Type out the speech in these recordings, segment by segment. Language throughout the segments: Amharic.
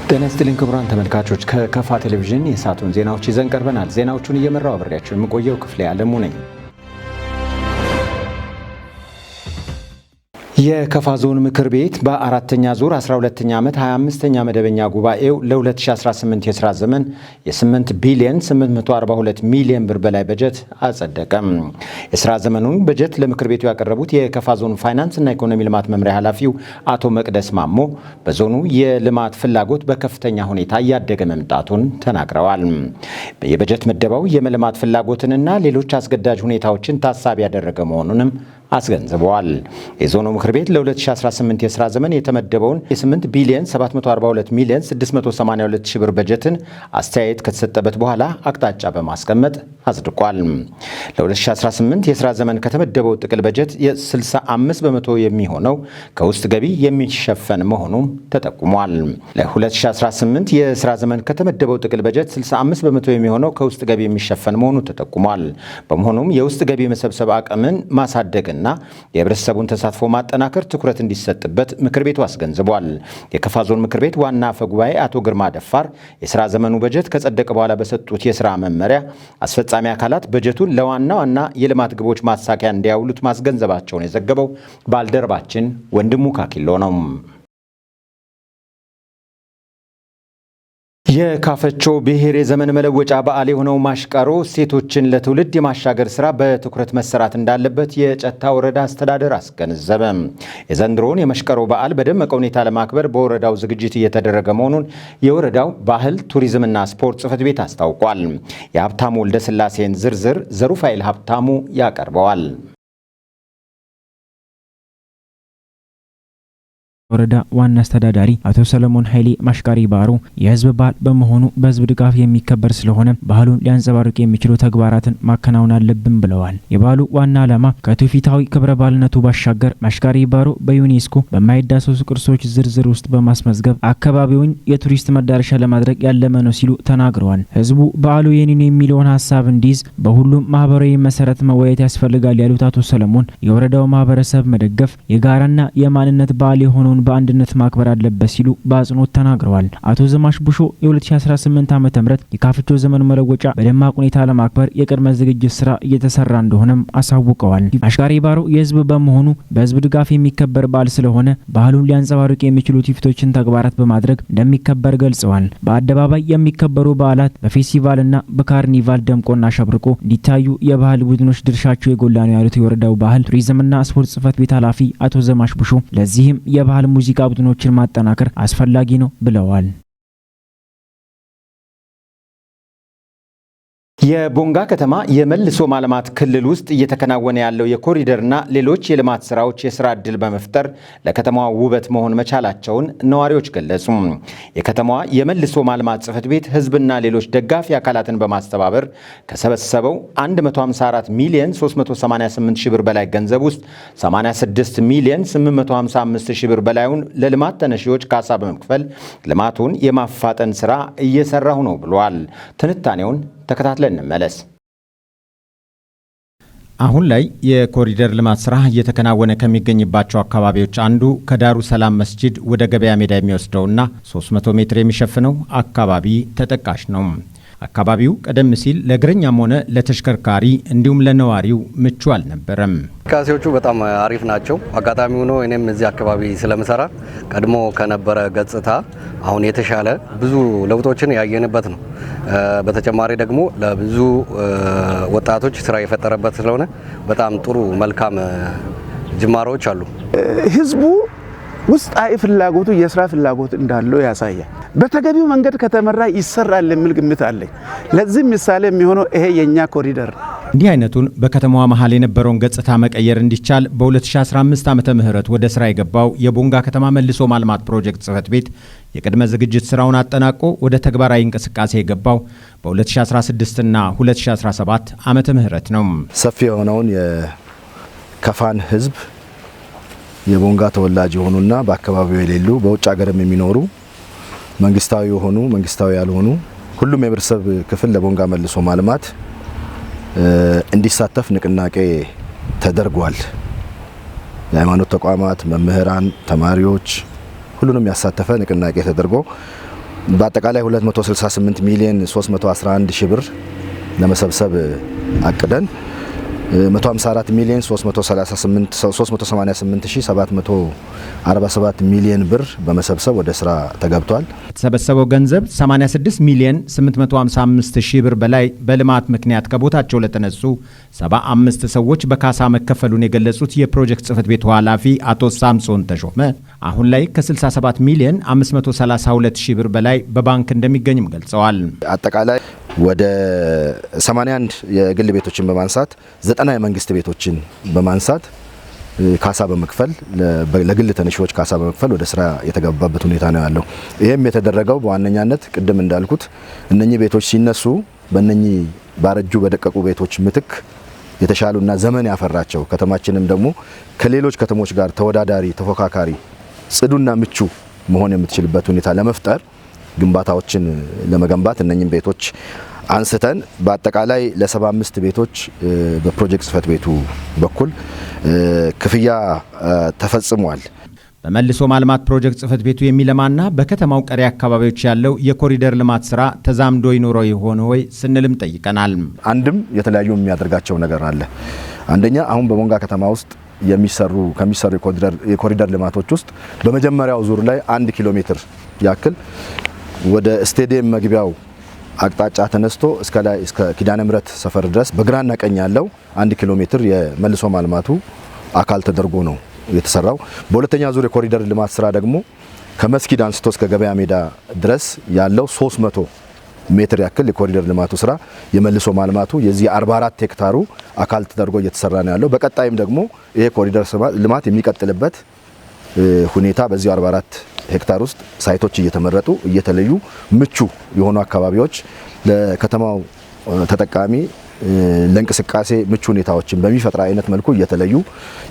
ጤና ይስጥልኝ ክቡራን ተመልካቾች፣ ከከፋ ቴሌቪዥን የሰዓቱን ዜናዎች ይዘን ቀርበናል። ዜናዎቹን እየመራው አብሬያቸው የምቆየው ክፍሌ አለሙ ነኝ። የከፋ ዞን ምክር ቤት በአራተኛ ዙር 12ኛ ዓመት 25ኛ መደበኛ ጉባኤው ለ2018 የሥራ ዘመን የ8 ቢሊዮን 842 ሚሊዮን ብር በላይ በጀት አጸደቀም። የሥራ ዘመኑን በጀት ለምክር ቤቱ ያቀረቡት የከፋ ዞን ፋይናንስ እና ኢኮኖሚ ልማት መምሪያ ኃላፊው አቶ መቅደስ ማሞ በዞኑ የልማት ፍላጎት በከፍተኛ ሁኔታ እያደገ መምጣቱን ተናግረዋል። የበጀት ምደባው የመልማት ፍላጎትንና ሌሎች አስገዳጅ ሁኔታዎችን ታሳቢ ያደረገ መሆኑንም አስገንዝበዋል። የዞኑ ምክር ቤት ለ2018 የሥራ ዘመን የተመደበውን የ8 ቢሊዮን 742 ሚሊዮን 682 ሺህ ብር በጀትን አስተያየት ከተሰጠበት በኋላ አቅጣጫ በማስቀመጥ አጽድቋል። ለ2018 የሥራ ዘመን ከተመደበው ጥቅል በጀት የ65% የሚሆነው ከውስጥ ገቢ የሚሸፈን መሆኑም ተጠቁሟል። ለ2018 የሥራ ዘመን ከተመደበው ጥቅል በጀት 65% የሚሆነው ከውስጥ ገቢ የሚሸፈን መሆኑ ተጠቁሟል። በመሆኑም የውስጥ ገቢ መሰብሰብ አቅምን ማሳደግና የህብረተሰቡን ተሳትፎ ማጠናከር ትኩረት እንዲሰጥበት ምክር ቤቱ አስገንዝቧል። የከፋ ዞን ምክር ቤት ዋና አፈ ጉባኤ አቶ ግርማ ደፋር የስራ ዘመኑ በጀት ከጸደቀ በኋላ በሰጡት የስራ መመሪያ አስፈጻሚ አካላት በጀቱን ለዋና ዋና የልማት ግቦች ማሳኪያ እንዲያውሉት ማስገንዘባቸውን የዘገበው ባልደረባችን ወንድሙ ካኪሎ ነው። የካፈቾ ብሔር የዘመን መለወጫ በዓል የሆነው ማሽቃሮ እሴቶችን ለትውልድ የማሻገር ስራ በትኩረት መሰራት እንዳለበት የጨታ ወረዳ አስተዳደር አስገነዘበ። የዘንድሮውን የመሽቀሮ በዓል በደመቀ ሁኔታ ለማክበር በወረዳው ዝግጅት እየተደረገ መሆኑን የወረዳው ባህል ቱሪዝምና ስፖርት ጽሕፈት ቤት አስታውቋል። የሀብታሙ ወልደስላሴን ዝርዝር ዘሩፋኤል ሀብታሙ ያቀርበዋል። ወረዳ ዋና አስተዳዳሪ አቶ ሰለሞን ኃይሌ ማሽቃሪ ባሮ የህዝብ በዓል በመሆኑ በህዝብ ድጋፍ የሚከበር ስለሆነ ባህሉን ሊያንጸባርቅ የሚችሉ ተግባራትን ማከናወን አለብን ብለዋል። የበዓሉ ዋና ዓላማ ከትውፊታዊ ክብረ በዓልነቱ ባሻገር ማሽቃሪ ባሮ በዩኔስኮ በማይዳሰሱ ቅርሶች ዝርዝር ውስጥ በማስመዝገብ አካባቢውን የቱሪስት መዳረሻ ለማድረግ ያለመ ነው ሲሉ ተናግረዋል። ህዝቡ በዓሉ የኔ ነው የሚለውን ሀሳብ እንዲይዝ በሁሉም ማህበራዊ መሰረት መወያየት ያስፈልጋል ያሉት አቶ ሰለሞን የወረዳው ማህበረሰብ መደገፍ የጋራና የማንነት በዓል የሆነውን በአንድነት ማክበር አለበት ሲሉ በአጽንኦት ተናግረዋል። አቶ ዘማሽ ቡሾ የ2018 ዓ.ም የካፍቾ ዘመን መለወጫ በደማቅ ሁኔታ ለማክበር የቅድመ ዝግጅት ስራ እየተሰራ እንደሆነም አሳውቀዋል። አሽቃሪ ባሮ የህዝብ በመሆኑ በህዝብ ድጋፍ የሚከበር በዓል ስለሆነ ባህሉን ሊያንጸባርቅ የሚችሉ ትውፊቶችን ተግባራት በማድረግ እንደሚከበር ገልጸዋል። በአደባባይ የሚከበሩ በዓላት በፌስቲቫልና በካርኒቫል ደምቆና አሸብርቆ እንዲታዩ የባህል ቡድኖች ድርሻቸው የጎላ ነው ያሉት የወረዳው ባህል ቱሪዝምና ስፖርት ጽህፈት ቤት ኃላፊ አቶ ዘማሽ ቡሾ ለዚህም የባህል ሙዚቃ ቡድኖችን ማጠናከር አስፈላጊ ነው ብለዋል። የቦንጋ ከተማ የመልሶ ማልማት ክልል ውስጥ እየተከናወነ ያለው የኮሪደርና ሌሎች የልማት ስራዎች የስራ ዕድል በመፍጠር ለከተማዋ ውበት መሆን መቻላቸውን ነዋሪዎች ገለጹ። የከተማዋ የመልሶ ማልማት ጽሕፈት ቤት ህዝብና ሌሎች ደጋፊ አካላትን በማስተባበር ከሰበሰበው 154 ሚሊዮን 388 ሺህ ብር በላይ ገንዘብ ውስጥ 86 ሚሊዮን 855 ሺህ ብር በላዩን ለልማት ተነሺዎች ካሳ በመክፈል ልማቱን የማፋጠን ስራ እየሰራሁ ነው ብሏል። ትንታኔውን ተከታትለን እንመለስ። አሁን ላይ የኮሪደር ልማት ስራ እየተከናወነ ከሚገኝባቸው አካባቢዎች አንዱ ከዳሩ ሰላም መስጂድ ወደ ገበያ ሜዳ የሚወስደውና 300 ሜትር የሚሸፍነው አካባቢ ተጠቃሽ ነው። አካባቢው ቀደም ሲል ለእግረኛም ሆነ ለተሽከርካሪ እንዲሁም ለነዋሪው ምቹ አልነበረም። እንቅስቃሴዎቹ በጣም አሪፍ ናቸው። አጋጣሚ ሆኖ እኔም እዚህ አካባቢ ስለምሰራ ቀድሞ ከነበረ ገጽታ አሁን የተሻለ ብዙ ለውጦችን ያየንበት ነው። በተጨማሪ ደግሞ ለብዙ ወጣቶች ስራ የፈጠረበት ስለሆነ በጣም ጥሩ መልካም ጅማሮዎች አሉ። ህዝቡ ውስጣዊ ፍላጎቱ የስራ ፍላጎት እንዳለው ያሳያል። በተገቢው መንገድ ከተመራ ይሰራል የሚል ግምት አለኝ። ለዚህም ምሳሌ የሚሆነው ይሄ የኛ ኮሪደር ነው። እንዲህ አይነቱን በከተማዋ መሀል የነበረውን ገጽታ መቀየር እንዲቻል በ2015 ዓመተ ምህረት ወደ ስራ የገባው የቦንጋ ከተማ መልሶ ማልማት ፕሮጀክት ጽህፈት ቤት የቅድመ ዝግጅት ስራውን አጠናቆ ወደ ተግባራዊ እንቅስቃሴ የገባው በ2016 እና 2017 ዓመተ ምህረት ነው። ሰፊ የሆነውን የከፋን ህዝብ፣ የቦንጋ ተወላጅ የሆኑና በአካባቢው የሌሉ፣ በውጭ ሀገርም የሚኖሩ፣ መንግስታዊ የሆኑ፣ መንግስታዊ ያልሆኑ፣ ሁሉም የህብረተሰብ ክፍል ለቦንጋ መልሶ ማልማት እንዲሳተፍ ንቅናቄ ተደርጓል። የሃይማኖት ተቋማት፣ መምህራን፣ ተማሪዎች፣ ሁሉንም ያሳተፈ ንቅናቄ ተደርጎ በአጠቃላይ 268 ሚሊዮን 311 ሺህ ብር ለመሰብሰብ አቅደን 154 ሚሊዮን 338 ሺህ 747 ሚሊዮን ብር በመሰብሰብ ወደ ስራ ተገብቷል። የተሰበሰበው ገንዘብ 86 ሚሊዮን 855 ሺህ ብር በላይ በልማት ምክንያት ከቦታቸው ለተነሱ 75 ሰዎች በካሳ መከፈሉን የገለጹት የፕሮጀክት ጽህፈት ቤቱ ኃላፊ አቶ ሳምሶን ተሾመ አሁን ላይ ከ67 ሚሊዮን 532 ሺህ ብር በላይ በባንክ እንደሚገኝም ገልጸዋል። አጠቃላይ ወደ 81 የግል ቤቶችን በማንሳት 90 የመንግስት ቤቶችን በማንሳት ካሳ በመክፈል ለግል ተነሺዎች ካሳ በመክፈል ወደ ስራ የተገባበት ሁኔታ ነው ያለው። ይሄም የተደረገው በዋነኛነት ቅድም እንዳልኩት እነኚህ ቤቶች ሲነሱ በእነኚህ ባረጁ በደቀቁ ቤቶች ምትክ የተሻሉና ዘመን ያፈራቸው ከተማችንም ደግሞ ከሌሎች ከተሞች ጋር ተወዳዳሪ ተፎካካሪ ጽዱና ምቹ መሆን የምትችልበት ሁኔታ ለመፍጠር ግንባታዎችን ለመገንባት እነኚህን ቤቶች አንስተን በአጠቃላይ ለ75 ቤቶች በፕሮጀክት ጽህፈት ቤቱ በኩል ክፍያ ተፈጽሟል። በመልሶ ማልማት ፕሮጀክት ጽህፈት ቤቱ የሚለማና በከተማው ቀሪ አካባቢዎች ያለው የኮሪደር ልማት ስራ ተዛምዶ ይኖረው ይሆን ወይ ስንልም ጠይቀናል። አንድም የተለያዩ የሚያደርጋቸው ነገር አለ። አንደኛ አሁን በቦንጋ ከተማ ውስጥ ከሚሰሩ የኮሪደር ልማቶች ውስጥ በመጀመሪያው ዙር ላይ 1 ኪሎ ሜትር ያክል ወደ ስቴዲየም መግቢያው አቅጣጫ ተነስቶ እስከ ላይ እስከ ኪዳነ ምሕረት ሰፈር ድረስ በግራና ቀኝ ያለው 1 ኪሎ ሜትር የመልሶ ማልማቱ አካል ተደርጎ ነው የተሰራው። በሁለተኛ ዙር የኮሪደር ልማት ስራ ደግሞ ከመስጊድ አንስቶ እስከ ገበያ ሜዳ ድረስ ያለው 300 ሜትር ያክል የኮሪደር ልማቱ ስራ የመልሶ ማልማቱ የዚህ 44 ሄክታሩ አካል ተደርጎ እየተሰራ ነው ያለው። በቀጣይም ደግሞ ይሄ ኮሪደር ልማት የሚቀጥልበት ሁኔታ በዚህ 44 ሄክታር ውስጥ site ኦች እየተመረጡ እየተለዩ ምቹ የሆኑ አካባቢዎች ለከተማው ተጠቃሚ ለእንቅስቃሴ ምቹ ሁኔታዎችን በሚፈጥር አይነት መልኩ እየተለዩ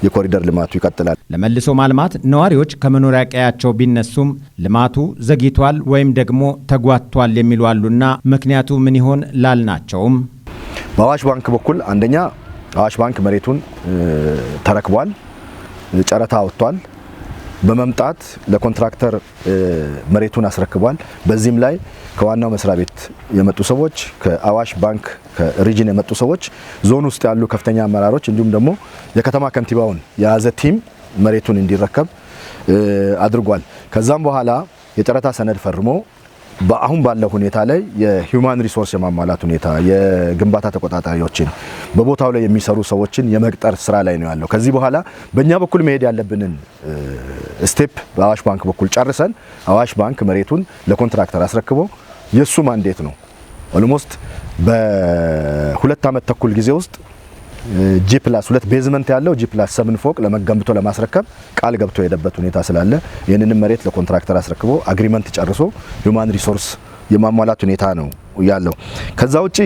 የኮሪደር ልማቱ ይቀጥላል። ለመልሶ ማልማት ነዋሪዎች ከመኖሪያ ቀያቸው ቢነሱም ልማቱ ዘግይቷል ወይም ደግሞ ተጓቷል የሚሉ አሉና ምክንያቱ ምን ይሆን ላልናቸውም በአዋሽ ባንክ በኩል አንደኛ አዋሽ ባንክ መሬቱን ተረክቧል፣ ጨረታ አውጥቷል። በመምጣት ለኮንትራክተር መሬቱን አስረክቧል። በዚህም ላይ ከዋናው መስሪያ ቤት የመጡ ሰዎች፣ ከአዋሽ ባንክ ከ region የመጡ ሰዎች፣ ዞን ውስጥ ያሉ ከፍተኛ አመራሮች እንዲሁም ደግሞ የከተማ ከንቲባውን የያዘ team መሬቱን እንዲረከብ አድርጓል። ከዛም በኋላ የጨረታ ሰነድ ፈርሞ በአሁን ባለው ሁኔታ ላይ የ human resource የማሟላት ሁኔታ የግንባታ ተቆጣጣሪዎችን በቦታው ላይ የሚሰሩ ሰዎችን የመቅጠር ስራ ላይ ነው ያለው። ከዚህ በኋላ በእኛ በኩል መሄድ ያለብንን step በአዋሽ ባንክ በኩል ጨርሰን አዋሽ ባንክ መሬቱን ለኮንትራክተር አስረክቦ የሱ mandate ነው። Almost በ2 ዓመት ተኩል ጊዜ ውስጥ G+2 basement ያለው G+7 ፎቅ ለመገንብቶ ለማስረከብ ቃል ገብቶ የሄደበት ሁኔታ ስላለ ይህንንም መሬት ለኮንትራክተር አስረክቦ agreement ጨርሶ human resource የማሟላት ሁኔታ ነው ያለው። ከዛ ውጪ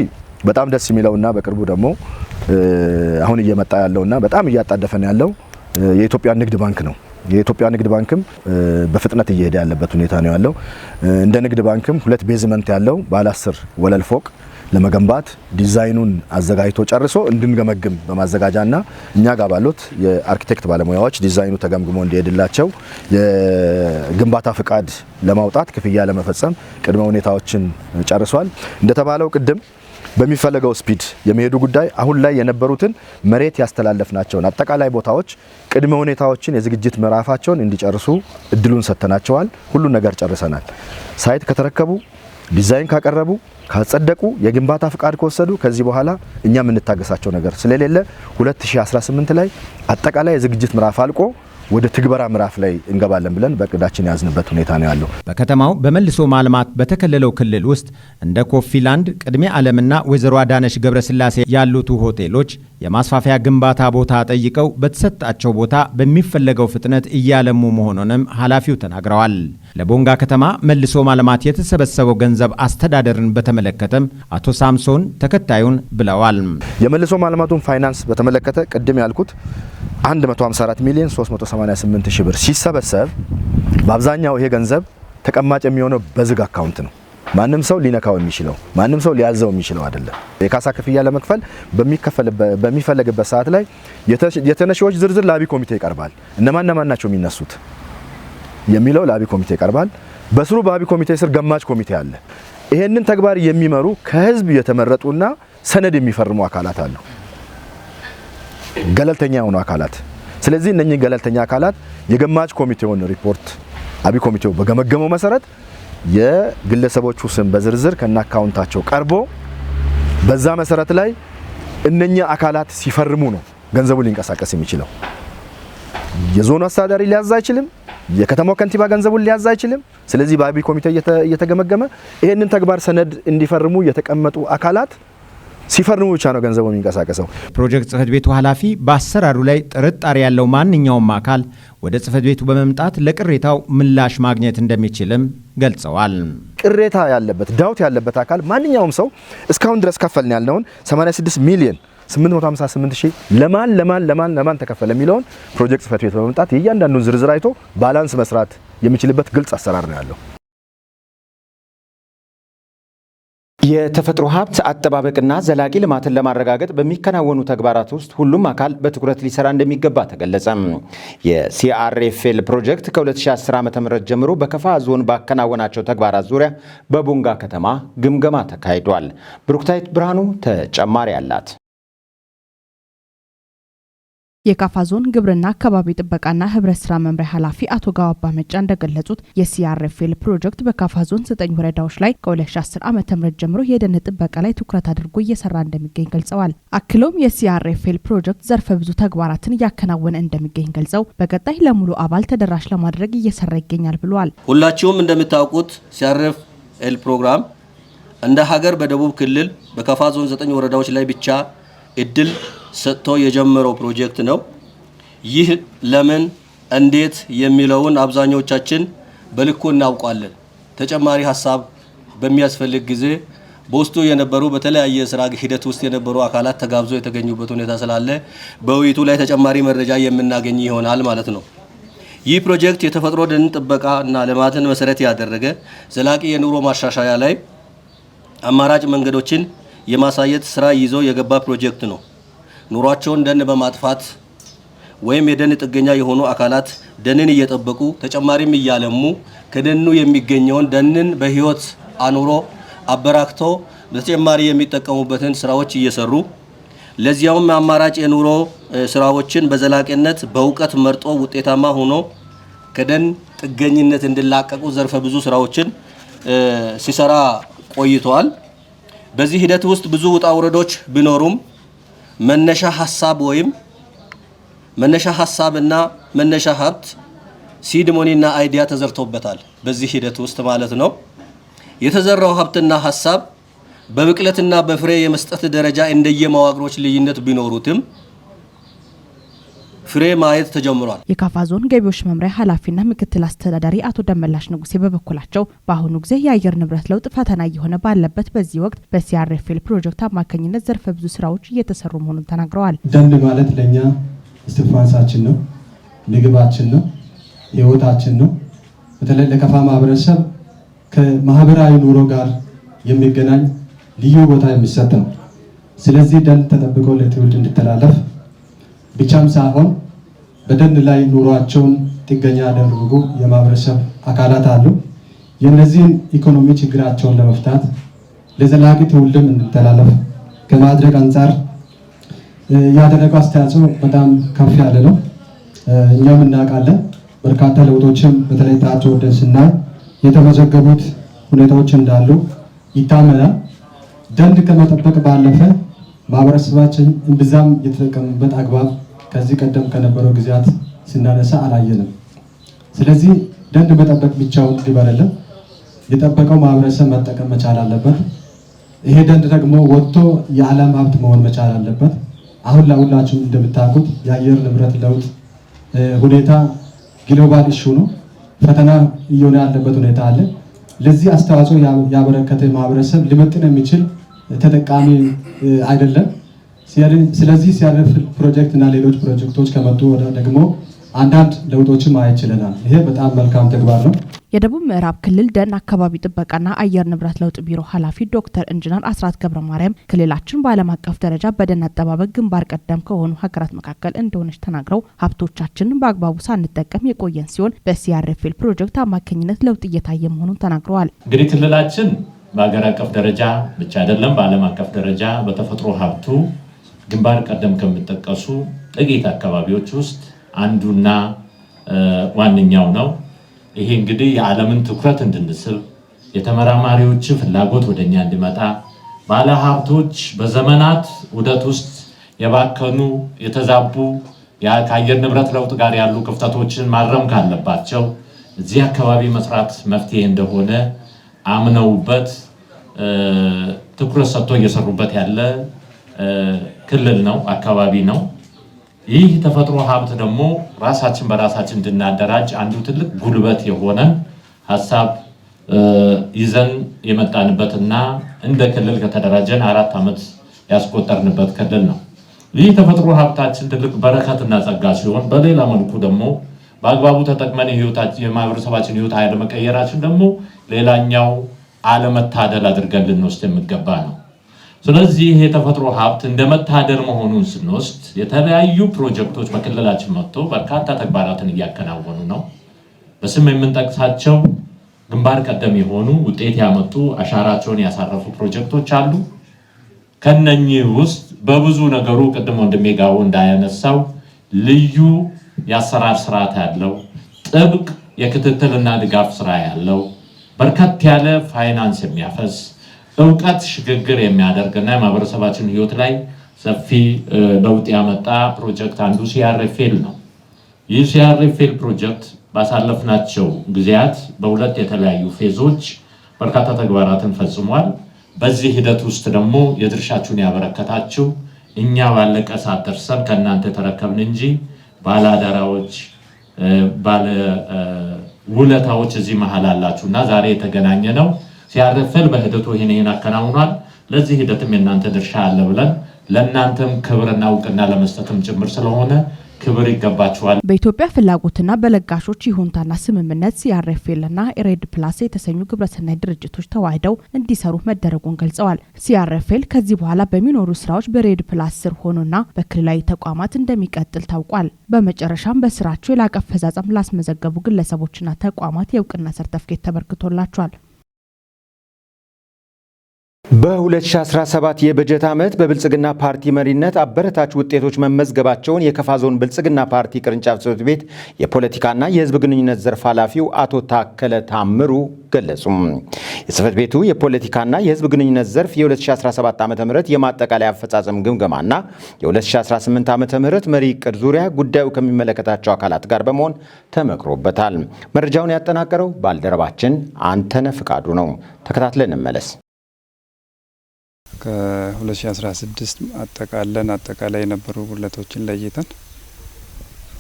በጣም ደስ የሚለውና በቅርቡ ደግሞ አሁን እየመጣ ያለውና በጣም እያጣደፈን ያለው የኢትዮጵያ ንግድ ባንክ ነው። የኢትዮጵያ ንግድ ባንክም በፍጥነት እየሄደ ያለበት ሁኔታ ነው ያለው። እንደ ንግድ ባንክም 2 basement ያለው ባለ 10 ወለል ፎቅ ለመገንባት ዲዛይኑን አዘጋጅቶ ጨርሶ እንድንገመግም በማዘጋጃና እኛ ጋር ባሉት የአርኪቴክት ባለሙያዎች ዲዛይኑ ተገምግሞ እንዲሄድላቸው የግንባታ ፍቃድ ለማውጣት ክፍያ ለመፈጸም ቅድመ ሁኔታዎችን ጨርሷል። እንደተባለው ቅድም በሚፈለገው speed የመሄዱ ጉዳይ አሁን ላይ የነበሩትን መሬት ያስተላለፍናቸውን አጠቃላይ ቦታዎች ቅድመ ሁኔታዎችን የዝግጅት ምዕራፋቸውን እንዲጨርሱ እድሉን ሰጥተናቸዋል። ሁሉን ነገር ጨርሰናል። Site ከተረከቡ፣ ዲዛይን ካቀረቡ፣ ካጸደቁ፣ የግንባታ ፍቃድ ከወሰዱ ከዚህ በኋላ እኛ የምንታገሳቸው ነገር ስለሌለ 2018 ላይ አጠቃላይ የዝግጅት ምዕራፍ አልቆ ወደ ትግበራ ምዕራፍ ላይ እንገባለን ብለን በእቅዳችን ያዝንበት ሁኔታ ነው ያለው። በከተማው በመልሶ ማልማት በተከለለው ክልል ውስጥ እንደ ኮፊላንድ፣ ቅድሜ ዓለምና ወይዘሮ አዳነች ገብረስላሴ ያሉት ሆቴሎች የማስፋፊያ ግንባታ ቦታ ጠይቀው በተሰጣቸው ቦታ በሚፈለገው ፍጥነት እያለሙ መሆኑንም ኃላፊው ተናግረዋል። ለቦንጋ ከተማ መልሶ ማልማት የተሰበሰበው ገንዘብ አስተዳደርን በተመለከተም አቶ ሳምሶን ተከታዩን ብለዋል። የመልሶ ማልማቱን ፋይናንስ በተመለከተ ቅድም ያልኩት 154 ሚሊዮን 388 ሺህ ብር ሲሰበሰብ በአብዛኛው ይሄ ገንዘብ ተቀማጭ የሚሆነው በዝግ account ነው። ማንም ሰው ሊነካው የሚችለው ማንም ሰው ሊያዘው የሚችለው አይደለም። የካሳ ክፍያ ለመክፈል በሚፈለግበት ሰዓት ላይ የተነሺዎች ዝርዝር ለአብይ ኮሚቴ ይቀርባል። እነማን እነማን ናቸው የሚነሱት የሚለው ለአብይ ኮሚቴ ይቀርባል። በስሩ በአብይ ኮሚቴ ስር ገማች ኮሚቴ አለ። ይሄንን ተግባር የሚመሩ ከህዝብ የተመረጡና ሰነድ የሚፈርሙ አካላት አሉ፣ ገለልተኛ የሆኑ አካላት። ስለዚህ እነኚህ ገለልተኛ አካላት የገማች ኮሚቴውን ሪፖርት አብይ ኮሚቴው በገመገመው መሰረት የግለሰቦቹ ስም በዝርዝር ከነ አካውንታቸው ቀርቦ በዛ መሰረት ላይ እነኛ አካላት ሲፈርሙ ነው ገንዘቡ ሊንቀሳቀስ የሚችለው። የዞኑ አስተዳዳሪ ሊያዝ አይችልም። የከተማው ከንቲባ ገንዘቡን ሊያዝ አይችልም። ስለዚህ በአብይ ኮሚቴ እየተገመገመ ይሄንን ተግባር ሰነድ እንዲፈርሙ የተቀመጡ አካላት ሲፈርሙ ብቻ ነው ገንዘቡ የሚንቀሳቀሰው። ፕሮጀክት ጽህፈት ቤቱ ኃላፊ በአሰራሩ ላይ ጥርጣሬ ያለው ማንኛውም አካል ወደ ጽህፈት ቤቱ በመምጣት ለቅሬታው ምላሽ ማግኘት እንደሚችልም ገልጸዋል። ቅሬታ ያለበት፣ ዳውት ያለበት አካል ማንኛውም ሰው እስካሁን ድረስ ከፈልን ያልነውን 86 ሚሊዮን 858 ሺህ ለማን ለማን ለማን ለማን ተከፈለ የሚለውን ፕሮጀክት ጽህፈት ቤት በመምጣት የእያንዳንዱን ዝርዝር አይቶ balance መስራት የሚችልበት ግልጽ አሰራር ነው ያለው። የተፈጥሮ ሀብት አጠባበቅና ዘላቂ ልማትን ለማረጋገጥ በሚከናወኑ ተግባራት ውስጥ ሁሉም አካል በትኩረት ሊሰራ እንደሚገባ ተገለጸ። የ CRFL ፕሮጀክት ከ2010 ዓ.ም ጀምሮ በከፋ ዞን ባከናወናቸው ተግባራት ዙሪያ በቦንጋ ከተማ ግምገማ ተካሂዷል። ብሩክታይት ብርሃኑ ተጨማሪ አላት። የካፋ ዞን ግብርና፣ አካባቢ ጥበቃና ህብረት ስራ መምሪያ ኃላፊ አቶ ጋዋባ መጫ እንደገለጹት የ CRFL ፕሮጀክት በካፋ ዞን 9 ወረዳዎች ላይ ከ2010 ዓ.ም ጀምሮ የደን ጥበቃ ላይ ትኩረት አድርጎ እየሰራ እንደሚገኝ ገልጸዋል። አክለውም የ CRFL ፕሮጀክት ዘርፈ ብዙ ተግባራትን እያከናወነ እንደሚገኝ ገልጸው በቀጣይ ለሙሉ አባል ተደራሽ ለማድረግ እየሰራ ይገኛል ብለዋል። ሁላችሁም እንደምታውቁት CRFL ፕሮግራም እንደ ሀገር በደቡብ ክልል በካፋ ዞን 9 ወረዳዎች ላይ ብቻ እድል ሰጥቶ የጀመረው ፕሮጀክት ነው። ይህ ለምን፣ እንዴት የሚለውን አብዛኞቻችን በልኩ እናውቃለን። ተጨማሪ ሀሳብ በሚያስፈልግ ጊዜ በውስጡ የነበሩ፣ በተለያየ ስራ ሂደት ውስጥ የነበሩ አካላት ተጋብዞ የተገኙበት ሁኔታ ስላለ በውይይቱ ላይ ተጨማሪ መረጃ የምናገኝ ይሆናል ማለት ነው። ይህ ፕሮጀክት የተፈጥሮ ደን ጥበቃ እና ልማትን መሰረት ያደረገ ዘላቂ የኑሮ ማሻሻያ ላይ አማራጭ መንገዶችን የማሳየት ስራ ይዞ የገባ ፕሮጀክት ነው። ኑሯቸውን ደን በማጥፋት ወይም የደን ጥገኛ የሆኑ አካላት ደንን እየጠበቁ ተጨማሪም እያለሙ ከደኑ የሚገኘውን ደንን በህይወት አኑሮ አበራክቶ በተጨማሪ የሚጠቀሙበትን ስራዎች እየሰሩ፣ ለዚያውም አማራጭ የኑሮ ስራዎችን በዘላቂነት በእውቀት መርጦ ውጤታማ ሆኖ ከደን ጥገኝነት እንዲላቀቁ ዘርፈ ብዙ ስራዎችን ሲሰራ ቆይተዋል። በዚህ ሂደት ውስጥ ብዙ ውጣ ውረዶች ቢኖሩም መነሻ ሀሳብ ወይም መነሻ ሀሳብና መነሻ ሀብት seed money ና idea ተዘርቶበታል። በዚህ ሂደት ውስጥ ማለት ነው። የተዘራው ሀብትና ሀሳብ በብቅለትና በፍሬ የመስጠት ደረጃ እንደየመዋቅሮች ልዩነት ቢኖሩትም ፍሬ ማየት ተጀምሯል። የካፋ ዞን ገቢዎች መምሪያ ኃላፊና ምክትል አስተዳዳሪ አቶ ደመላሽ ንጉሴ በበኩላቸው በአሁኑ ጊዜ የአየር ንብረት ለውጥ ፈተና እየሆነ ባለበት በዚህ ወቅት በ CRFL ፕሮጀክት አማካኝነት ዘርፈ ብዙ ስራዎች እየተሰሩ መሆኑን ተናግረዋል። ደን ማለት ለእኛ እስትንፋሳችን ነው፣ ምግባችን ነው፣ ህይወታችን ነው። በተለይ ለከፋ ማህበረሰብ ከማህበራዊ ኑሮ ጋር የሚገናኝ ልዩ ቦታ የሚሰጥ ነው። ስለዚህ ደን ተጠብቆ ለትውልድ እንዲተላለፍ ብቻም ሳይሆን በደን ላይ ኑሯቸውን ጥገኛ ያደረጉ የማህበረሰብ አካላት አሉ። የእነዚህን ኢኮኖሚ ችግራቸውን ለመፍታት ለዘላቂ ትውልድም እንዲተላለፍ ከማድረግ አንጻር ያደረገው አስተዋጽኦ በጣም ከፍ ያለ ነው። እኛም እናውቃለን። በርካታ ለውጦችም በተለይ ታች ወርደን ስናይ የተመዘገቡት ሁኔታዎች እንዳሉ ይታመናል። ደን ከመጠበቅ ባለፈ ማህበረሰባችን እምብዛም የተጠቀሙበት አግባብ ከዚህ ቀደም ከነበረው ጊዜያት ስናነሳ አላየንም። ስለዚህ ደን መጠበቅ ብቻውን ግብ አይደለም። የጠበቀው ማህበረሰብ መጠቀም መቻል አለበት። ይሄ ደን ደግሞ ወጥቶ የዓለም ሀብት መሆን መቻል አለበት። አሁን ለሁላችሁም እንደምታውቁት የአየር ንብረት ለውጥ ሁኔታ global issue ነው፣ ፈተና እየሆነ ያለበት ሁኔታ አለ። ለዚህ አስተዋጽኦ ያበረከተ ማህበረሰብ ሊመጥን የሚችል ተጠቃሚ አይደለም። ስለዚህ CRFL ፕሮጀክት እና ሌሎች ፕሮጀክቶች ከመጡ ደግሞ አንዳንድ ለውጦችን ማየት ችለናል። ይሄ በጣም መልካም ተግባር ነው። የደቡብ ምዕራብ ክልል ደን አካባቢ ጥበቃና አየር ንብረት ለውጥ ቢሮ ኃላፊ ዶክተር ኢንጂነር አስራት ገብረ ማርያም ክልላችን በዓለም አቀፍ ደረጃ በደን አጠባበቅ ግንባር ቀደም ከሆኑ ሀገራት መካከል እንደሆነች ተናግረው፣ ሀብቶቻችንን በአግባቡ ሳንጠቀም የቆየን ሲሆን በ CRFL ፕሮጀክት አማካኝነት ለውጥ እየታየ መሆኑን ተናግረዋል። እንግዲህ ክልላችን በሀገር አቀፍ ደረጃ ብቻ አይደለም፣ በዓለም አቀፍ ደረጃ በተፈጥሮ ሀብቱ ግንባር ቀደም ከሚጠቀሱ ጥቂት አካባቢዎች ውስጥ አንዱና ዋነኛው ነው። ይሄ እንግዲህ የዓለምን ትኩረት እንድንስብ፣ የተመራማሪዎች ፍላጎት ወደኛ እንዲመጣ፣ ባለሀብቶች በዘመናት ዑደት ውስጥ የባከኑ፣ የተዛቡ፣ ከአየር ንብረት ለውጥ ጋር ያሉ ክፍተቶችን ማረም ካለባቸው እዚህ አካባቢ መስራት መፍትሄ እንደሆነ አምነውበት ትኩረት ሰጥቶ እየሰሩበት ያለ ክልል ነው፣ አካባቢ ነው። ይህ ተፈጥሮ ሀብት ደግሞ ራሳችን በራሳችን እንድናደራጅ አንዱ ትልቅ ጉልበት የሆነን ሀሳብ ይዘን የመጣንበትና እንደ ክልል ከተደራጀን 4 ዓመት ያስቆጠርንበት ክልል ነው። ይህ ተፈጥሮ ሀብታችን ትልቅ በረከትና ጸጋ ሲሆን፣ በሌላ መልኩ ደግሞ በአግባቡ ተጠቅመን የማህበረሰባችን ህይወት አለመቀየራችን ደግሞ ሌላኛው አለመታደል አድርገን ልንወስድ የሚገባ ነው። ስለዚህ ይህ የተፈጥሮ ሀብት እንደ መታደል መሆኑን ስንወስድ የተለያዩ ፕሮጀክቶች በክልላችን መጥተው በርካታ ተግባራትን እያከናወኑ ነው። በስም የምንጠቅሳቸው ግንባር ቀደም የሆኑ፣ ውጤት ያመጡ፣ አሻራቸውን ያሳረፉ ፕሮጀክቶች አሉ። ከነኚህ ውስጥ በብዙ ነገሩ ቅድም ወንድሜ ጋው እንዳያነሳው ልዩ የአሰራር ስርዓት ያለው፣ ጥብቅ የክትትልና ድጋፍ ስራ ያለው፣ በርከት ያለ ፋይናንስ የሚያፈስ፣ እውቀት ሽግግር የሚያደርግና የማህበረሰባችን ህይወት ላይ ሰፊ ለውጥ ያመጣ ፕሮጀክት አንዱ CRFL ነው። ይህ CRFL ፕሮጀክት ባሳለፍናቸው ጊዜያት በሁለት የተለያዩ phase ኦች በርካታ ተግባራትን ፈጽሟል። በዚህ ሂደት ውስጥ ደግሞ የድርሻችሁን ያበረከታችሁ፣ እኛ ባለቀ ሰዓት ደርሰን ከእናንተ የተረከብን እንጂ፣ ባለአደራዎች፣ ባለ ውለታዎች እዚህ መሀል አላችሁ እና ዛሬ የተገናኘ ነው። CRFL በሂደቱ ይህን ይህን አከናውኗል፣ ለዚህ ሂደትም የእናንተ ድርሻ አለ ብለን ለእናንተም ክብርና እውቅና ለመስጠትም ጭምር ስለሆነ ክብር ይገባችኋል። በኢትዮጵያ ፍላጎትና በለጋሾች ይሁንታና ስምምነት CRFL ና REDD Plus የተሰኙ ግብረሰናይ ድርጅቶች ተዋህደው እንዲሰሩ መደረጉን ገልጸዋል። CRFL ከዚህ በኋላ በሚኖሩ ስራዎች በ REDD Plus ስር ሆኖና በክልላዊ ተቋማት እንደሚቀጥል ታውቋል። በመጨረሻም በስራቸው የላቀ አፈጻጸም ላስመዘገቡ ግለሰቦችና ተቋማት የእውቅና ሰርተፍኬት ተበርክቶላቸዋል። በ2017 የበጀት ዓመት በብልጽግና ፓርቲ መሪነት አበረታች ውጤቶች መመዝገባቸውን የከፋ ዞን ብልጽግና ፓርቲ ቅርንጫፍ ጽሕፈት ቤት የፖለቲካና የሕዝብ ግንኙነት ዘርፍ ኃላፊው አቶ ታከለ ታምሩ ገለጹ። የጽሕፈት ቤቱ የፖለቲካና የሕዝብ ግንኙነት ዘርፍ የ2017 ዓ ም የማጠቃለያ አፈጻጸም ግምገማና የ2018 ዓ ም መሪ ዕቅድ ዙሪያ ጉዳዩ ከሚመለከታቸው አካላት ጋር በመሆን ተመክሮበታል። መረጃውን ያጠናቀረው ባልደረባችን አንተነህ ፍቃዱ ነው። ተከታትለን እንመለስ። ከ2016 አጠቃለን አጠቃላይ የነበሩ ጉድለቶችን ለይተን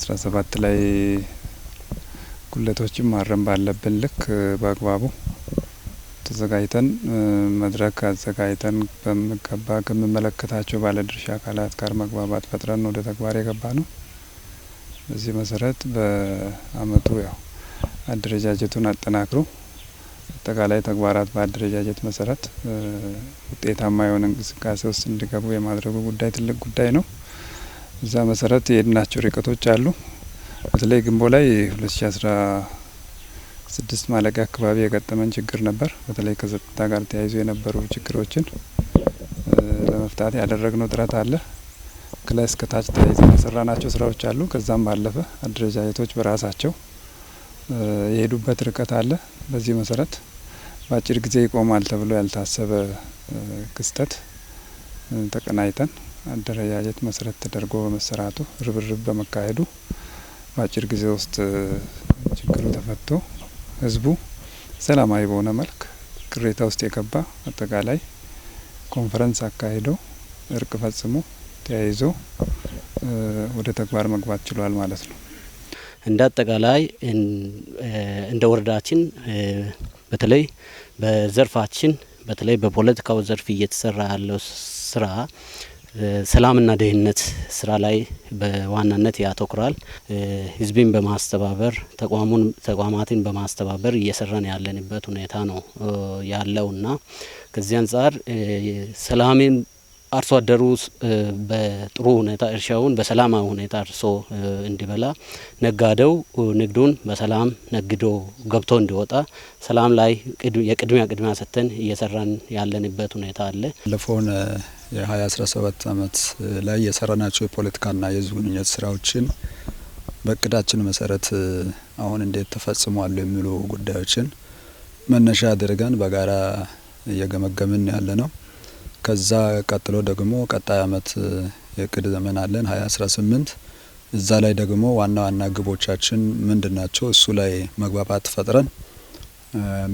17 ላይ ጉድለቶችን ማረም ባለብን ልክ በአግባቡ ተዘጋጅተን፣ መድረክ አዘጋጅተን፣ በሚገባ ከሚመለከታቸው ባለድርሻ አካላት ጋር መግባባት ፈጥረን ወደ ተግባር የገባ ነው። በዚህ መሰረት በአመቱ ያው አደረጃጀቱን አጠናክሮ አጠቃላይ ተግባራት በአደረጃጀት መሰረት ውጤታማ የሆነ እንቅስቃሴ ውስጥ እንዲገቡ የማድረጉ ጉዳይ ትልቅ ጉዳይ ነው። እዛ መሰረት የሄድናቸው ርቀቶች አሉ። በተለይ ግንቦት ላይ 2016 ማለቂያ አካባቢ የገጠመን ችግር ነበር። በተለይ ከጸጥታ ጋር ተያይዞ የነበሩ ችግሮችን ለመፍታት ያደረግነው ጥረት አለ። ከላይ እስከ ታች ተያይዘን የሰራናቸው ስራዎች አሉ። ከዛም ባለፈ አደረጃጀቶች በራሳቸው የሄዱበት ርቀት አለ። በዚህ መሰረት በአጭር ጊዜ ይቆማል ተብሎ ያልታሰበ ክስተት ተቀናጅተን አደረጃጀት መሰረት ተደርጎ በመሰራቱ፣ ርብርብ በመካሄዱ በአጭር ጊዜ ውስጥ ችግሩ ተፈቶ ህዝቡ ሰላማዊ በሆነ መልክ ቅሬታ ውስጥ የገባ አጠቃላይ ኮንፈረንስ አካሂዶ፣ እርቅ ፈጽሞ፣ ተያይዞ ወደ ተግባር መግባት ችሏል ማለት ነው። እንደ አጠቃላይ እንደ ወረዳችን በተለይ በዘርፋችን፣ በተለይ በፖለቲካው ዘርፍ እየተሰራ ያለው ስራ ሰላምና ደህንነት ስራ ላይ በዋናነት ያተኩራል። ህዝብን በማስተባበር ተቋማትን በማስተባበር እየሰራን ያለንበት ሁኔታ ነው ያለውና ከዚህ አንጻር ሰላምን አርሶ አደሩ በጥሩ ሁኔታ እርሻውን በሰላማዊ ሁኔታ አርሶ እንዲበላ፣ ነጋዴው ንግዱን በሰላም ነግዶ ገብቶ እንዲወጣ ሰላም ላይ የቅድሚያ ቅድሚያ ሰጥተን እየሰራን ያለንበት ሁኔታ አለ። ያለፈውን የ2017 ዓመት ላይ የሰራናቸው የፖለቲካና የህዝብ ግንኙነት ስራዎችን በእቅዳችን መሰረት አሁን እንዴት ተፈጽሟል የሚሉ ጉዳዮችን መነሻ አድርገን በጋራ እየገመገምን ያለ ነው። ከዛ ቀጥሎ ደግሞ ቀጣይ አመት የእቅድ ዘመን አለን 2018። እዛ ላይ ደግሞ ዋና ዋና ግቦቻችን ምንድናቸው? እሱ ላይ መግባባት ፈጥረን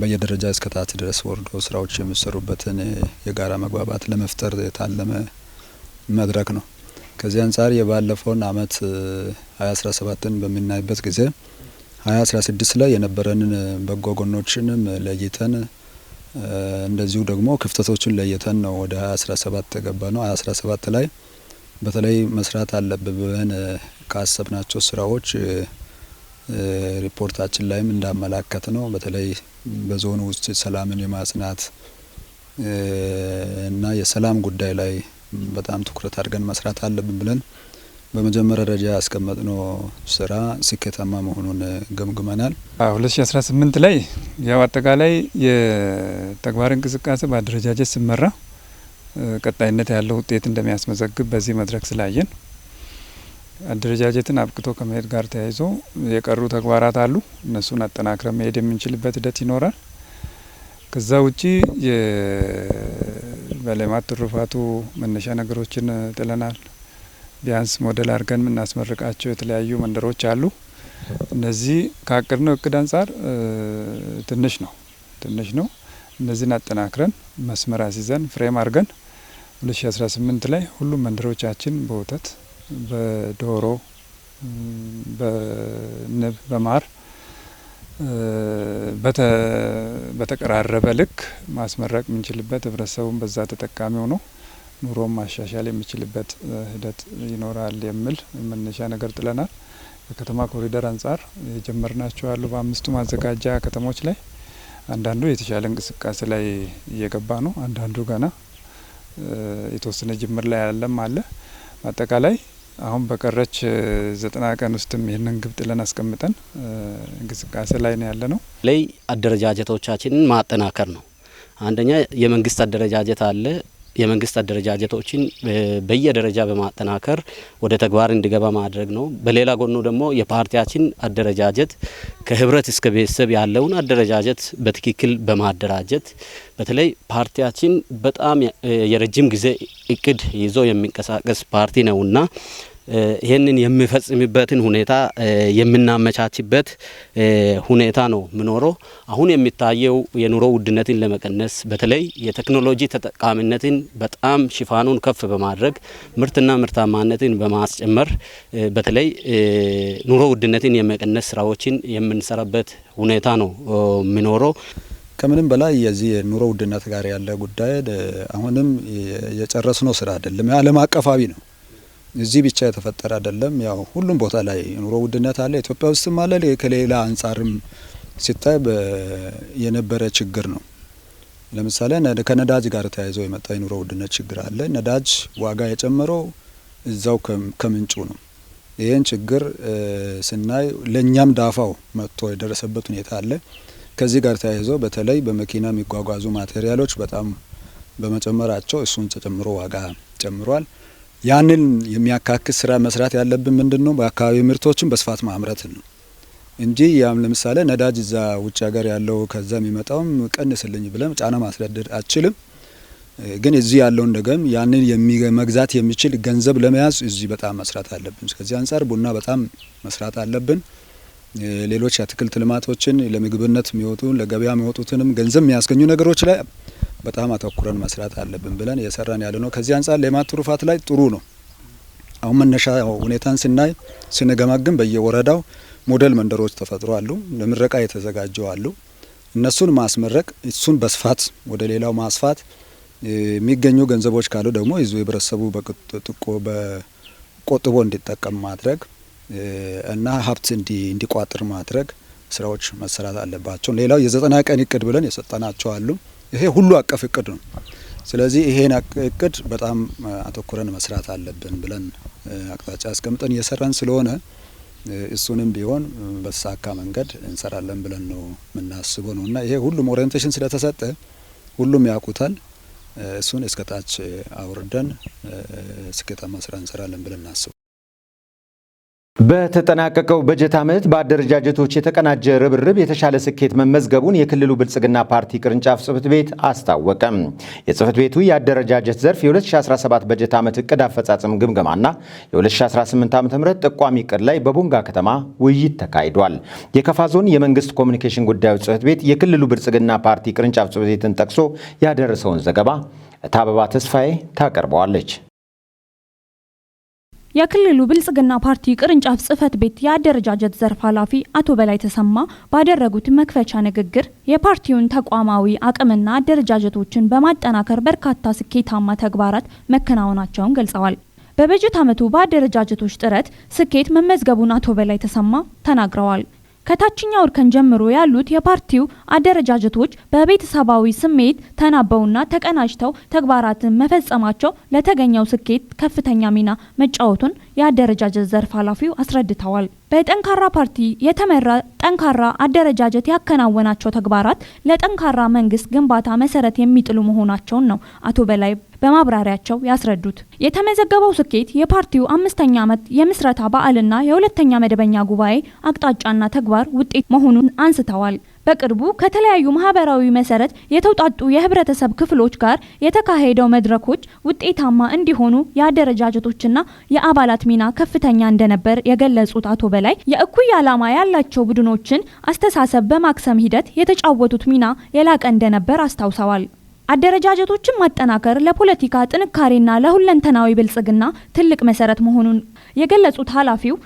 በየደረጃ እስከ ታች ድረስ ወርዶ ስራዎች የሚሰሩበትን የጋራ መግባባት ለመፍጠር የታለመ መድረክ ነው። ከዚህ አንጻር የባለፈውን አመት 2017ን በምናይበት ጊዜ 2016 ላይ የነበረንን በጎ ጎኖችንም ለይተን እንደዚሁ ደግሞ ክፍተቶችን ለይተን ነው ወደ 2017 የገባ ነው። 2017 ላይ በተለይ መስራት አለብን ብለን ካሰብናቸው ስራዎች ሪፖርታችን ላይም እንዳመላከት ነው፣ በተለይ በዞኑ ውስጥ ሰላምን የማጽናት እና የሰላም ጉዳይ ላይ በጣም ትኩረት አድርገን መስራት አለብን ብለን በመጀመሪያ ደረጃ ያስቀመጥነው ስራ ስኬታማ መሆኑን ገምግመናል። 2018 ላይ ያው አጠቃላይ የተግባር እንቅስቃሴ በአደረጃጀት ሲመራ ቀጣይነት ያለው ውጤት እንደሚያስመዘግብ በዚህ መድረክ ስላየን አደረጃጀትን አብቅቶ ከመሄድ ጋር ተያይዞ የቀሩ ተግባራት አሉ። እነሱን አጠናክረን መሄድ የምንችልበት ሂደት ይኖራል። ከዛ ውጪ በሌማት ትሩፋቱ መነሻ ነገሮችን ጥለናል። ቢያንስ ሞዴል አድርገን የምናስመርቃቸው የተለያዩ መንደሮች አሉ። እነዚህ ካቀድነው እቅድ አንጻር ትንሽ ነው። እነዚህን አጠናክረን መስመር አስይዘን frame አድርገን 2018 ላይ ሁሉም መንደሮቻችን በወተት፣ በዶሮ፣ በንብ፣ በማር በተቀራረበ ልክ ማስመረቅ የምንችልበት፣ ህብረተሰቡን በዛ ተጠቃሚ ሆኖ ኑሮን ማሻሻል የሚችልበት ሂደት ይኖራል የሚል መነሻ ነገር ጥለናል። ከከተማ ኮሪደር አንጻር የጀመርናቸው ያሉ በአምስቱ ማዘጋጃ ከተሞች ላይ አንዳንዱ የተሻለ እንቅስቃሴ ላይ እየገባ ነው። አንዳንዱ ገና የተወሰነ ጅምር ላይ ያለም አለ። አጠቃላይ አሁን በቀረች 90 ቀን ውስጥም ይህንን ግብ ጥለን አስቀምጠን እንቅስቃሴ ላይ ነው ያለነው። ላይ አደረጃጀቶቻችንን ማጠናከር ነው። አንደኛ የመንግስት አደረጃጀት አለ። የመንግስት አደረጃጀቶችን በየደረጃ በማጠናከር ወደ ተግባር እንዲገባ ማድረግ ነው። በሌላ ጎኑ ደግሞ የፓርቲያችን አደረጃጀት ከህብረት እስከ ቤተሰብ ያለውን አደረጃጀት በትክክል በማደራጀት፣ በተለይ ፓርቲያችን በጣም የረጅም ጊዜ እቅድ ይዞ የሚንቀሳቀስ ፓርቲ ነውና ይህንን የሚፈጽምበትን ሁኔታ የምናመቻችበት ሁኔታ ነው ምኖረው። አሁን የሚታየው የኑሮ ውድነትን ለመቀነስ በተለይ የቴክኖሎጂ ተጠቃሚነትን በጣም ሽፋኑን ከፍ በማድረግ ምርትና ምርታማነትን በማስጨመር በተለይ ኑሮ ውድነትን የመቀነስ ስራዎችን የምንሰራበት ሁኔታ ነው የሚኖረው። ከምንም በላይ የዚህ የኑሮ ውድነት ጋር ያለ ጉዳይ አሁንም የጨረስነው ስራ አይደለም፣ ዓለም አቀፋዊ ነው። እዚህ ብቻ የተፈጠረ አይደለም። ያው ሁሉም ቦታ ላይ የኑሮ ውድነት አለ፣ ኢትዮጵያ ውስጥም አለ። ከሌላ አንጻርም ሲታይ የነበረ ችግር ነው። ለምሳሌ ከነዳጅ ጋር ተያይዞ የመጣ የኑሮ ውድነት ችግር አለ። ነዳጅ ዋጋ የጨመረው እዛው ከምንጩ ነው። ይህን ችግር ስናይ ለእኛም ዳፋው መጥቶ የደረሰበት ሁኔታ አለ። ከዚህ ጋር ተያይዞ በተለይ በመኪና የሚጓጓዙ ማቴሪያሎች በጣም በመጨመራቸው እሱን ተጨምሮ ዋጋ ጨምሯል። ያንን የሚያካክስ ስራ መስራት ያለብን ምንድን ነው? በአካባቢ ምርቶችን በስፋት ማምረት ነው እንጂ ያም ለምሳሌ ነዳጅ እዛ ውጭ ሀገር ያለው ከዛ የሚመጣውም ቀንስልኝ ብለም ጫና ማስረደድ አችልም። ግን እዚህ ያለውን ደግሞ ያንን መግዛት የሚችል ገንዘብ ለመያዝ እዚህ በጣም መስራት አለብን። ከዚህ አንጻር ቡና በጣም መስራት አለብን። ሌሎች የአትክልት ልማቶችን ለምግብነት የሚወጡ ለገበያ የሚወጡትንም ገንዘብ የሚያስገኙ ነገሮች ላይ በጣም አተኩረን መስራት አለብን ብለን እየሰራን ያለ ነው። ከዚህ አንጻር ሌማት ትሩፋት ላይ ጥሩ ነው። አሁን መነሻ ሁኔታን ስናይ ስንገመግም በየወረዳው ሞዴል መንደሮች ተፈጥሮ አሉ፣ ለምረቃ የተዘጋጁ አሉ። እነሱን ማስመረቅ፣ እሱን በስፋት ወደ ሌላው ማስፋት፣ የሚገኙ ገንዘቦች ካሉ ደግሞ ይዞ ህብረተሰቡ በጥቆ በቆጥቦ እንዲጠቀም ማድረግ እና ሀብት እንዲቋጥር ማድረግ ስራዎች መሰራት አለባቸው። ሌላው የ90 ቀን እቅድ ብለን የሰጠናቸው አሉ። ይሄ ሁሉ አቀፍ እቅድ ነው። ስለዚህ ይሄን እቅድ በጣም አተኩረን መስራት አለብን ብለን አቅጣጫ አስቀምጠን እየሰራን ስለሆነ እሱንም ቢሆን በተሳካ መንገድ እንሰራለን ብለን ነው የምናስበው ነውና ይሄ ሁሉም orientation ስለተሰጠ ሁሉም ያውቁታል። እሱን እስከታች አውርደን ስኬታማ ስራ እንሰራለን ብለን እናስበው። በተጠናቀቀው በጀት ዓመት በአደረጃጀቶች የተቀናጀ ርብርብ የተሻለ ስኬት መመዝገቡን የክልሉ ብልጽግና ፓርቲ ቅርንጫፍ ጽሕፈት ቤት አስታወቀም። የጽሕፈት ቤቱ የአደረጃጀት ዘርፍ የ2017 በጀት ዓመት እቅድ አፈጻጸም ግምገማና የ2018 ዓ.ም ጠቋሚ እቅድ ላይ በቦንጋ ከተማ ውይይት ተካሂዷል። የከፋ ዞን የመንግስት ኮሚኒኬሽን ጉዳዮች ጽሕፈት ቤት የክልሉ ብልጽግና ፓርቲ ቅርንጫፍ ጽሕፈት ቤትን ጠቅሶ ያደረሰውን ዘገባ እታበባ ተስፋዬ ታቀርበዋለች። የክልሉ ብልጽግና ፓርቲ ቅርንጫፍ ጽሕፈት ቤት የአደረጃጀት ዘርፍ ኃላፊ አቶ በላይ ተሰማ ባደረጉት መክፈቻ ንግግር የፓርቲውን ተቋማዊ አቅምና አደረጃጀቶችን በማጠናከር በርካታ ስኬታማ ተግባራት መከናወናቸውን ገልጸዋል። በበጀት ዓመቱ በአደረጃጀቶች ጥረት ስኬት መመዝገቡን አቶ በላይ ተሰማ ተናግረዋል። ከታችኛው እርከን ጀምሮ ያሉት የፓርቲው አደረጃጀቶች በቤተሰባዊ ስሜት ተናበውና ተቀናጅተው ተግባራትን መፈጸማቸው ለተገኘው ስኬት ከፍተኛ ሚና መጫወቱን የአደረጃጀት ዘርፍ ኃላፊው አስረድተዋል። በጠንካራ ፓርቲ የተመራ ጠንካራ አደረጃጀት ያከናወናቸው ተግባራት ለጠንካራ መንግስት ግንባታ መሰረት የሚጥሉ መሆናቸውን ነው አቶ በላይ በማብራሪያቸው ያስረዱት። የተመዘገበው ስኬት የፓርቲው 5ኛ ዓመት የምስረታ በዓልና የ2ኛ መደበኛ ጉባኤ አቅጣጫና ተግባር ውጤት መሆኑን አንስተዋል። በቅርቡ ከተለያዩ ማህበራዊ መሰረት የተውጣጡ የህብረተሰብ ክፍሎች ጋር የተካሄደው መድረኮች ውጤታማ እንዲሆኑ የአደረጃጀቶችና የአባላት ሚና ከፍተኛ እንደነበር የገለጹት አቶ በላይ የእኩይ ዓላማ ያላቸው ቡድኖችን አስተሳሰብ በማክሰም ሂደት የተጫወቱት ሚና የላቀ እንደነበር አስታውሰዋል። አደረጃጀቶችን ማጠናከር ለፖለቲካ ጥንካሬና ለሁለንተናዊ ብልጽግና ትልቅ መሰረት መሆኑን የገለጹት ኃላፊው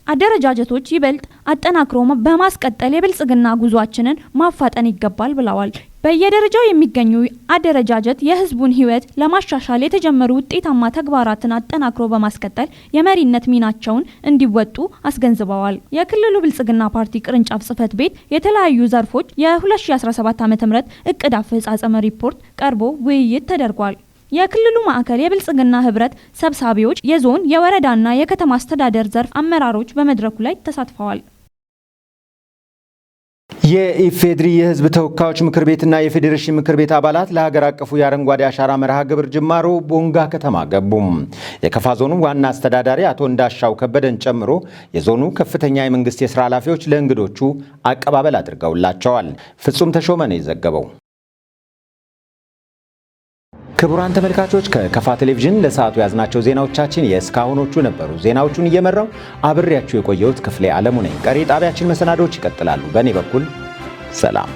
አደረጃጀቶች ይበልጥ አጠናክሮ በማስቀጠል የብልጽግና ጉዟችንን ማፋጠን ይገባል ብለዋል። በየደረጃው የሚገኙ አደረጃጀት የህዝቡን ህይወት ለማሻሻል የተጀመሩ ውጤታማ ተግባራትን አጠናክሮ በማስቀጠል የመሪነት ሚናቸውን እንዲወጡ አስገንዝበዋል። የክልሉ ብልጽግና ፓርቲ ቅርንጫፍ ጽሕፈት ቤት የተለያዩ ዘርፎች የ2017 ዓ.ም እቅድ አፈጻጸም ሪፖርት ቀርቦ ውይይት ተደርጓል። የክልሉ ማዕከል የብልጽግና ህብረት ሰብሳቢዎች፣ የዞን የወረዳና የከተማ አስተዳደር ዘርፍ አመራሮች በመድረኩ ላይ ተሳትፈዋል። የኢፌድሪ የህዝብ ተወካዮች ምክር ቤትና የፌዴሬሽን ምክር ቤት አባላት ለሀገር አቀፉ የአረንጓዴ አሻራ መርሃ ግብር ጅማሮ ቦንጋ ከተማ ገቡም። የከፋ ዞኑ ዋና አስተዳዳሪ አቶ እንዳሻው ከበደን ጨምሮ የዞኑ ከፍተኛ የመንግስት የስራ ኃላፊዎች ለእንግዶቹ አቀባበል አድርገውላቸዋል። ፍጹም ተሾመ ነው የዘገበው። ክቡራን ተመልካቾች፣ ከከፋ ቴሌቪዥን ለሰዓቱ ያዝናቸው ዜናዎቻችን የእስካሁኖቹ ነበሩ። ዜናዎቹን እየመራው አብሬያችሁ የቆየሁት ክፍሌ ዓለሙ ነኝ። ቀሪ ጣቢያችን መሰናዶዎች ይቀጥላሉ። በእኔ በኩል ሰላም።